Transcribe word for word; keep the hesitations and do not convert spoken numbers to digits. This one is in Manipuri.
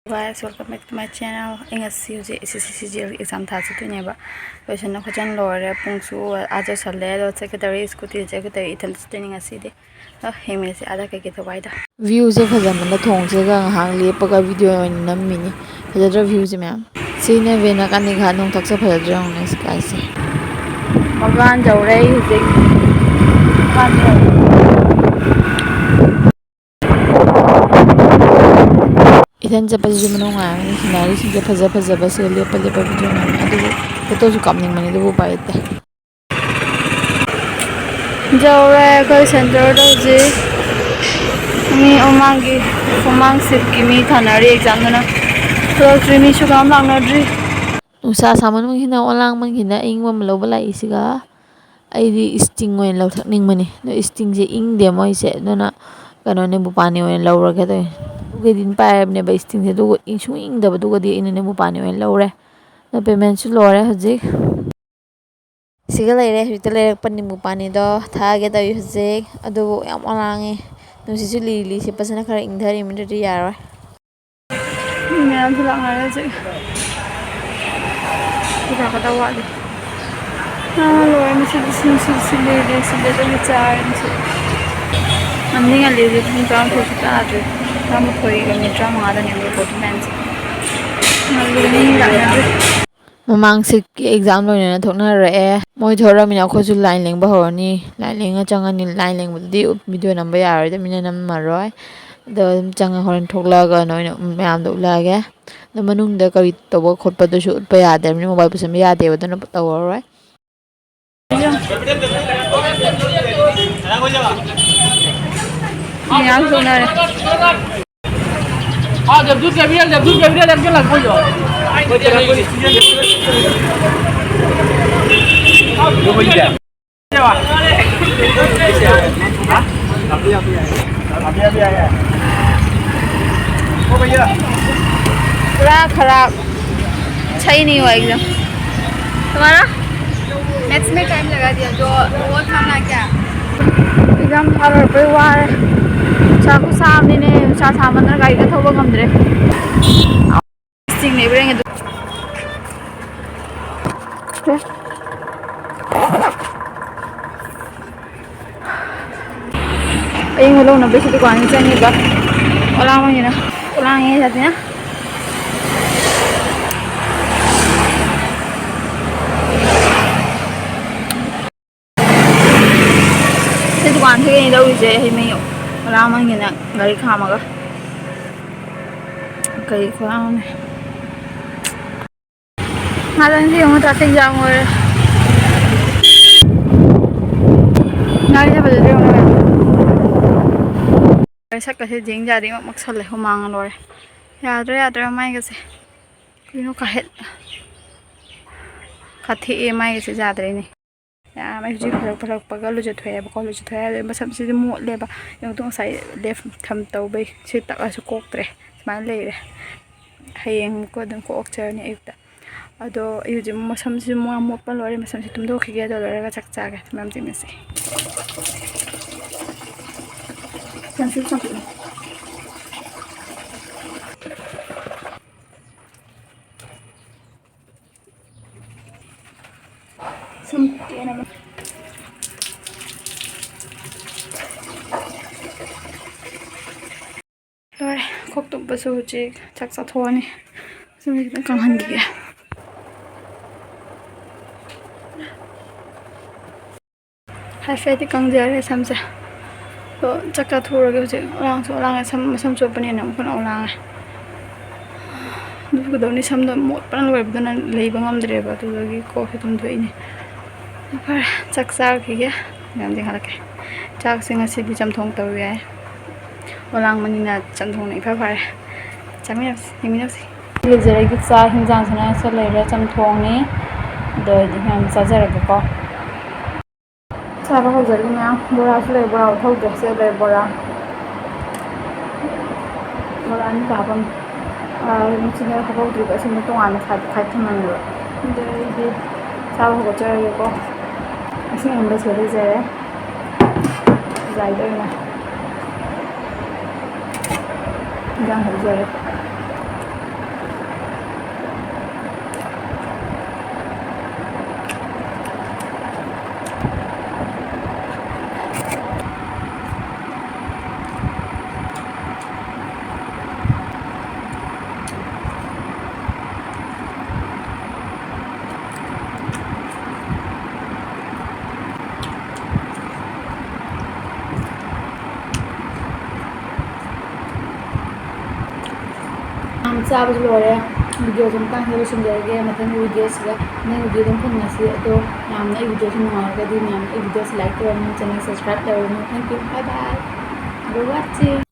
Guys, welcome back to my channel. ꯑꯩ ꯉꯁꯤ ꯍꯧꯖꯤꯛ ꯑꯦꯁ S C C G L exam ꯊꯥ ꯆꯠꯇꯣꯏꯅꯦꯕ꯫ ꯂꯣꯏꯁꯟꯅ ꯈꯣꯠꯆꯟ ꯂꯣꯏꯔꯦ꯫ ꯄꯨꯡꯁꯨ ꯑꯥ ꯌꯧꯁꯜꯂꯦ꯫ ꯑꯗꯣ ꯆꯠꯀꯗꯧꯔꯤ, ꯁ꯭ꯀꯨꯇꯤꯗ ꯆꯠꯀꯗꯧꯔꯤ꯫ ꯏꯊꯟꯇ ꯆꯠꯇꯣꯏꯅꯤ ꯉꯁꯤꯗꯤ꯫ ꯑꯗꯣ ꯌꯦꯡꯃꯤꯟꯅꯁꯤ ꯑꯥꯗ ꯀꯩꯀꯩ ꯇꯧꯕ ꯍꯥꯏꯗꯣ꯫ Viewꯁꯦ ꯐꯖꯃꯟꯗ ꯊꯣꯡꯁꯤꯒ ꯉꯥꯏꯍꯥꯛ ꯂꯦꯞꯄꯒ video ꯑꯣꯏꯅ ꯅꯝꯃꯤꯅꯤ꯫ ꯐꯖꯗ꯭ꯔꯣ viewꯁꯦ ꯃꯌꯥꯝ? ꯁꯤꯅ ꯚꯦꯅꯥ ꯀꯥꯟꯗꯤ ꯘꯥꯠ ꯅꯣꯡꯊꯛꯁꯦ ꯐꯖꯗ꯭ꯔꯣ ꯌꯦꯡꯉꯨꯅꯦ ꯁꯤ ꯀꯥꯏꯁꯦ꯫ ꯃꯄꯥꯟ ꯌꯧꯔꯦ ꯑꯩ ꯍꯧꯖꯤꯛ꯫ ꯃꯄꯥꯟ ꯌꯧꯔꯦ꯫ ꯏꯊꯟ ꯆꯠꯄꯁꯤꯁꯨ ꯃꯅꯨꯡ ꯉꯥꯏꯔꯝꯒꯅꯤ꯫ Sceneryꯁꯤꯡꯁꯦ ꯐꯖ ꯐꯖꯕꯁꯦ ꯂꯦꯞꯄ ꯂꯦꯞꯄ video ꯅꯝꯃꯦ꯫ ꯑꯗꯨꯕꯨ photoꯁꯨ ꯀꯥꯞꯅꯤꯡꯕꯅꯤ, ꯑꯗꯨꯕꯨ ꯎꯄꯥꯏ ꯂꯩꯇꯦ꯫ ꯌꯧꯔꯦ ꯑꯩꯈꯣꯏ centreꯗ ꯍꯧꯖꯤꯛ꯫ ꯃꯤ ꯃꯃꯥꯡꯒꯤ, ꯃꯃꯥꯡ seatꯀꯤ ꯃꯤ ꯊꯥꯅꯔꯤ examꯗꯨꯅ꯫ ꯊꯣꯛꯂꯛꯇ꯭ꯔꯤ, ꯃꯤꯁꯨ ꯀꯅꯥꯝ ꯂꯥꯛꯅꯗ꯭ꯔꯤ꯫ ꯅꯨꯡꯁꯥ ꯁꯥꯃꯟꯕꯒꯤꯅ, ꯑꯣꯂꯥꯡꯃꯟꯒꯤꯅ ꯑꯏꯪꯕ ꯑꯃ ꯂꯧꯕ ꯂꯥꯛꯏꯁꯤꯒ꯫ ꯑꯩꯗꯤ Sting ꯑꯣꯏꯅ ꯂꯧꯊꯛꯅꯤꯡꯕꯅꯤ꯫ ꯑꯗꯣ Stingꯁꯦ ꯏꯪꯗꯦ ꯃꯣꯏꯁꯦ, ꯑꯗꯨꯅ ꯀꯩꯅꯣ, ꯅꯤꯝꯕꯨ ꯄꯥꯅꯤ ꯑꯣꯏꯅ ꯂꯧꯔꯒꯦ ꯇꯧꯅꯤ꯫ ꯑꯗꯨꯒꯗꯤ ꯑꯗꯨꯝ ꯄꯥꯏꯔꯕꯅꯦꯕ Stingꯁꯦ, ꯑꯗꯨꯒ ꯏꯪꯁꯨ ꯏꯪꯗꯕꯗꯨꯒꯗꯤ ꯑꯩꯅ ꯅꯤꯝꯕꯨ ꯄꯥꯅꯤ ꯑꯣꯏꯅ ꯂꯧꯔꯦ꯫ ꯑꯗꯣ paymentꯁꯨ ꯂꯣꯏꯔꯦ ꯍꯧꯖꯤꯛ꯫ ꯁꯤꯒ ꯂꯩꯔꯦ, ꯍꯧꯖꯤꯛꯇ ꯂꯩꯔꯛꯄ ꯅꯤꯝꯕꯨ ꯄꯥꯅꯤꯗꯣ ꯊꯛꯑꯒꯦ ꯇꯧꯔꯤ ꯍꯧꯖꯤꯛ꯫ ꯑꯗꯨꯕꯨ ꯌꯥꯝ ꯂꯥꯡꯉꯦ꯫ ꯅꯨꯡꯁꯤꯠꯁꯨ ꯂꯤꯔꯤ ꯂꯤꯔꯤ ꯁꯤꯠꯄꯁꯤꯅ ꯈꯔ ꯏꯪꯊꯔꯤꯃꯤ, ꯅꯠꯇ꯭ꯔꯗꯤ ꯌꯥꯔꯣꯏ꯫ ꯃꯤ ꯃꯌꯥꯝꯁꯨ ꯂꯥꯛꯅꯔꯦ ꯍꯧꯖꯤꯛ꯫ ꯁꯤ ꯂꯥꯛꯀꯗꯕ ꯋꯥꯠꯂꯤ꯫ ꯑꯥ, ꯂꯣꯏꯔꯦ꯫ ꯃꯁꯤꯗꯤ ꯁꯤ ꯅꯨꯡꯁꯤꯠ ꯁꯤꯠꯂꯦ, ꯁꯤꯠꯂꯦ, ꯑꯗꯨꯒꯤ ꯆꯥꯔꯦ ꯃꯁꯤ꯫ ꯉꯟꯗꯤ ꯉꯜꯂꯤ ꯍꯧꯖꯤꯛ, ꯄꯨꯡ ꯇꯔꯥꯃꯥꯊꯣꯏꯁꯨ ꯇꯥꯗ꯭ꯔꯤ꯫ ꯇꯔꯥꯃꯥꯊꯣꯏꯒ minute ꯇꯔꯥꯃꯉꯥꯗꯅꯦꯕ reporting timeꯁꯦ꯫ ꯉꯜꯂꯤ, ꯃꯤ ꯂꯥꯛꯅꯗ꯭ꯔꯤ꯫ ꯃꯃꯥꯡ seatꯀꯤ exam ꯂꯣꯏꯅꯅ ꯊꯣꯛꯅꯔꯛꯑꯦ꯫ ꯃꯣꯏ ꯊꯣꯛꯔꯃꯤꯅ ꯑꯩꯈꯣꯏꯁꯨ line ꯂꯦꯡꯕ ꯍꯧꯔꯅꯤ꯫ Line ꯂꯦꯡꯉ ꯆꯪꯉꯅꯤ꯫ Line ꯂꯦꯡꯕꯗꯨꯗꯤ video ꯅꯝꯕ ꯌꯥꯔꯣꯏꯗꯕꯅꯤꯅ ꯅꯝꯃꯔꯣꯏ꯫ ꯑꯗꯣ ꯑꯗꯨꯝ ꯆꯪꯉ ꯍꯣꯔꯦꯟ ꯊꯣꯛꯂꯛꯑꯒ ꯅꯣꯏꯅ ꯃꯌꯥꯝꯗꯣ ꯎꯠꯂꯛꯑꯒꯦ꯫ ꯑꯗꯣ ꯃꯅꯨꯡꯗ ꯀꯔꯤ ꯇꯧꯕ ꯈꯣꯠꯄꯗꯨꯁꯨ ꯎꯠꯄ ꯌꯥꯗꯕꯅꯤꯅ, mobile ꯄꯨꯁꯟꯕ ꯌꯥꯗꯦꯕ, ꯑꯗꯨꯅ ꯇꯧꯔꯔꯣꯏ꯫ ꯃꯌꯥꯝ ꯊꯣꯛꯅꯔꯦ꯫ हाँ, जब दूध का भी है, जब दूध का भी है, लग के लग जाओ। अभी, अभी आया। ओ भैया। पूरा खराब। अच्छा ही नहीं हुआ exam। तुम्हारा? Maths में time लगा दिया, जो वो था ना क्या? Exam ꯊꯥ ꯂꯣꯏꯔꯛꯄꯩ ꯋꯥꯔꯦ꯫ ꯆꯥꯛ ꯈꯨꯠꯁꯥ ꯑꯃꯅꯤꯅꯦ, ꯅꯨꯡꯁꯥ ꯁꯥꯃꯟꯗꯅ ꯒꯥꯔꯤꯒ ꯊꯧꯕ ꯉꯝꯗ꯭ꯔꯦ꯫ ꯆꯤꯡꯅ ꯏꯕ꯭ꯔꯦꯡ ꯑꯗꯨ꯫ ꯑꯌꯤꯡꯕ ꯂꯧꯅꯕꯁꯤ ꯗꯨꯀꯥꯟꯗ ꯆꯪꯉꯤꯕ꯫ ꯑꯣꯂꯥꯡ ꯑꯣꯏꯅ, ꯑꯣꯂꯥꯡ ꯌꯦꯡꯉꯦ ꯁꯥꯇꯤꯅ꯫ ꯁꯤ ꯗꯨꯀꯥꯟꯁꯤꯗꯒꯤ ꯂꯧꯔꯤꯁꯦ ꯍꯩ ꯃꯍꯤ꯫ ꯑꯣꯂꯥꯡ ꯑꯣꯏꯅ ꯒꯥꯔꯤ ꯈꯥꯝꯃꯒ꯫ ꯀꯔꯤ ꯈꯨꯌꯥꯝ ꯑꯃꯅꯦ꯫ ꯉꯥꯛꯇꯪꯗꯤ ꯌꯦꯡꯉꯨ, traffic jam ꯑꯣꯏꯔꯦ꯫ ꯉꯥꯔꯤ ꯍꯥꯏꯕꯗꯨꯗꯤ ꯌꯦꯡꯉꯨ꯫ ꯁꯛꯀꯁꯦ ꯌꯦꯡ ꯌꯥꯗꯦ, ꯏꯃꯛ ꯃꯛꯁꯜꯂꯦ, ꯍꯨꯃꯥꯡꯅ ꯂꯣꯏꯔꯦ꯫ ꯌꯥꯗ꯭ꯔꯦ, ꯌꯥꯗ꯭ꯔꯦ, ꯃꯃꯥꯏꯒꯁꯦ꯫ ꯀꯩꯅꯣ ꯀꯥꯍꯦꯠ ꯀꯥꯊꯦꯛꯑꯦ ꯃꯥꯏꯒꯁꯦ, ꯌꯥꯗ꯭ꯔꯦꯅꯦ꯫ ꯌꯥꯝ ꯑꯩ ꯍꯧꯖꯤꯛ ꯐꯔꯛ ꯐꯔꯛꯄꯒ ꯂꯨꯖꯊꯣꯛꯑꯦꯕꯀꯣ꯫ ꯂꯨꯖꯊꯣꯛꯑꯦ ꯍꯥꯏꯕꯗꯤ ꯃꯁꯝꯁꯤꯗꯤ ꯃꯣꯠꯂꯦꯕ꯫ ꯌꯦꯡꯉꯨ ꯉꯁꯥꯏ left turn ꯇꯧꯕꯩ ꯁꯤ ꯇꯛꯑꯁꯨ ꯀꯣꯛꯇ꯭ꯔꯦ꯫ ꯁꯨꯃꯥꯏꯅ ꯂꯩꯔꯦ꯫ ꯍꯌꯦꯡ ꯑꯃꯨꯛꯀ ꯑꯗꯨꯝ ꯀꯣꯛꯆꯔꯅꯤ ꯑꯌꯨꯛꯇ꯫ ꯑꯗꯣ ꯑꯩ ꯍꯧꯖꯤꯛ ꯃꯁꯝꯁꯤ ꯃꯣꯠ ꯃꯣꯠꯄ ꯂꯣꯏꯔꯦ꯫ ꯃꯁꯝꯁꯤ ꯇꯨꯝꯊꯣꯛꯈꯤꯒꯦ꯫ ꯑꯗꯣ ꯂꯣꯏꯔꯒ ꯆꯥꯛ ꯆꯥꯒꯦ꯫ ꯃꯌꯥꯝ ꯆꯦꯟꯅꯁꯤ꯫ ꯌꯥꯝ ꯊꯤꯅ ꯆꯥꯎꯈꯠꯂꯦ꯫ ꯁꯨꯝ ꯀꯦꯅꯕ꯫ ꯂꯣꯏꯔꯦ꯫ ꯀꯣꯛ ꯇꯨꯞꯄꯁꯨ ꯍꯧꯖꯤꯛ ꯆꯥꯛ ꯆꯥꯊꯣꯛꯑꯅꯤ꯫ ꯁꯨꯝ ꯈꯤꯇꯪ ꯀꯪꯍꯟꯈꯤꯒꯦ꯫ ꯍꯥꯏꯐꯦꯠꯇꯤ ꯀꯪꯖꯔꯦ ꯁꯝꯁꯦ꯫ ꯑꯗꯣ ꯆꯥꯛ ꯆꯥꯊꯣꯛꯎꯔꯒꯦ ꯍꯧꯖꯤꯛ꯫ ꯑꯣꯂꯥꯡꯁꯨ ꯑꯣꯂꯥꯡꯉꯦ, ꯁꯝ, ꯃꯁꯝ ꯆꯣꯠꯄꯅꯦꯅ ꯑꯃꯨꯛ ꯍꯦꯟꯅ ꯑꯣꯂꯥꯡꯉꯦ꯫ ꯑꯗꯨꯕꯨ ꯀꯩꯗꯧꯅꯤ, ꯁꯝꯗꯣ ꯃꯣꯠꯄꯅ ꯂꯣꯏꯕꯗꯨꯅ ꯂꯩꯕ ꯉꯝꯗ꯭ꯔꯦꯕ, ꯑꯗꯨꯗꯒꯤ ꯀꯣꯛꯁꯦ ꯑꯗꯨꯝ ꯊꯣꯛꯏꯅꯦ꯫ ꯐꯔꯦ, ꯆꯥꯛ ꯆꯥꯔꯨꯈꯤꯒꯦ, ꯃꯌꯥꯝ ꯆꯦꯟꯈꯠꯂꯛꯀꯦ꯫ ꯆꯥꯛꯁꯦ ꯉꯁꯤꯗꯤ ꯆꯝꯊꯣꯡ ꯇꯧ ꯌꯥꯏ꯫ ꯑꯣꯂꯥꯡꯕꯅꯤꯅ ꯆꯝꯊꯣꯡꯅ ꯏꯐ ꯐꯔꯦ꯫ ꯆꯥꯃꯤꯟꯅꯁꯤ, ꯌꯦꯡꯃꯤꯟꯅꯁꯤ꯫ ꯂꯩꯖꯔꯒꯦ, ꯆꯥꯛ ꯍꯤꯟꯖꯥꯡꯁꯤꯅ ꯁꯤ ꯂꯩꯔꯦ, ꯆꯝꯊꯣꯡꯅꯤ꯫ ꯑꯗꯣ ꯑꯩꯗꯤ ꯃꯌꯥꯝ ꯆꯥꯖꯔꯒꯦꯀꯣ꯫ ꯆꯥꯕ ꯍꯧꯖꯔꯒꯦ ꯃꯌꯥꯝ꯫ ꯕꯣꯔꯥꯁꯨ ꯂꯩ, ꯕꯣꯔꯥ ꯎꯠꯍꯧꯗ꯭ꯔꯦ꯫ ꯁꯤꯗ ꯂꯩꯔꯦ ꯕꯣꯔꯥ꯫ ꯕꯣꯔꯥ ꯑꯅꯤ ꯀꯥꯞꯄꯝꯃꯤ꯫ ꯑꯥ, ꯃꯆꯤꯟ ꯍꯥꯞꯍꯧꯗ꯭ꯔꯤꯕ ꯑꯁꯤꯅ ꯇꯣꯉꯥꯟꯅ ꯈꯥꯏ-, ꯈꯥꯏꯊꯝꯃꯝꯃꯦꯕ꯫ ꯑꯗꯣ ꯑꯩꯗꯤ ꯆꯥꯕ ꯍꯧꯒꯠꯆꯔꯒꯦꯀꯣ꯫ ꯏꯁꯤꯡ ꯑꯏꯪꯕ ꯁꯤꯗ ꯂꯩꯖꯔꯦ꯫ ꯈꯖꯥꯏꯗ ꯑꯣꯏꯅ꯫ ꯏꯟꯖꯥꯡ ꯍꯧꯖꯔꯦ꯫ ꯌꯥꯝ ꯆꯥꯕꯁꯨ ꯂꯣꯏꯔꯦ꯫ ꯚꯤꯗꯤꯑꯣꯁꯦ ꯃꯇꯥꯡꯁꯤꯗ ꯂꯣꯏꯁꯤꯟꯖꯔꯒꯦ꯫ ꯃꯊꯪꯒꯤ ꯚꯤꯗꯤꯑꯣꯁꯤꯗ ꯃꯊꯪꯒꯤ ꯚꯤꯗꯤꯑꯣꯗ ꯑꯃꯨꯛ ꯊꯦꯡꯅꯁꯤ꯫ ꯑꯗꯣ ꯃꯌꯥꯝꯅ ꯑꯩ ꯚꯤꯗꯤꯑꯣꯁꯤ ꯅꯨꯡꯉꯥꯏꯔꯒꯗꯤ ꯃꯌꯥꯝꯅ ꯑꯩ ꯚꯤꯗꯤꯑꯣꯁꯤ like ꯇꯧꯔꯝꯃꯨ, channel subscribe ꯇꯧꯔꯝꯃꯨ꯫ Thank you, bye bye for watching.